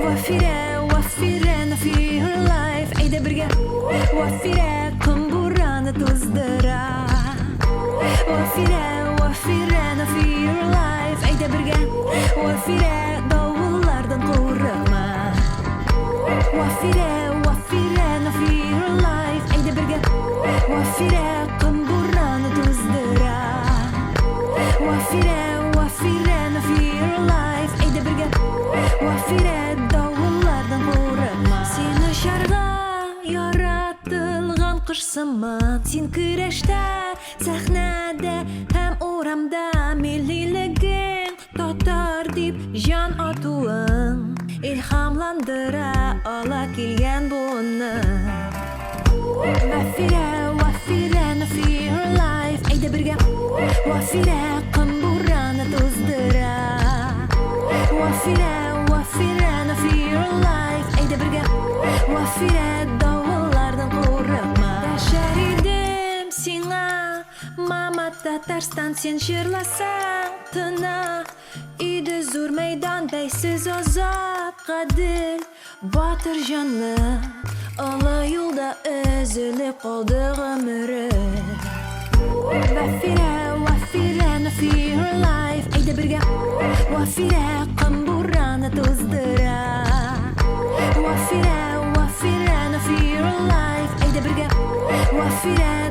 Вафирә, Вафирә, no fear life. Әйдә бергә. Вафирә, ком бураны туздыра. Вафирә, Вафирә, no fear life. Әйдә бергә. Вафирә, давыллардан курыкма. Вафирә, Вафирә, no fear life. Әйдә бергә. Вафирә, ком бураны туздыра. Вафирә, Вафирә, no fear life. Әйдә бергә. Вафирә, давыллардан курыкма. Син очарга яратылган кош сыман. Син көрәштә, сәхнәдә һәм урамда миллилегең татар дип җан атуың илһамландыра ала килгән буынны. Вафирә, Вафирә, no fear life. Әйдә бергә. Вафирә, ком бураны туздыра. Вафирә, Вафирә, no fear life. Әйдә бергә. Вафирә, давыллардан курыкма. Дәшәр идем сиңа, мама Татарстан, син җырласаң тына. Иде зур мәйдан, бәйсез, азат, гадел, батыр җанлы. Олы юлда өзелеп калды гомере. Вафирә, Вафирә, no fear life. Әйдә бергә. Вафирә, ком бураны туздыра. Вафирә, Вафирә, no fear life. Әйдә бергә. Вафирә.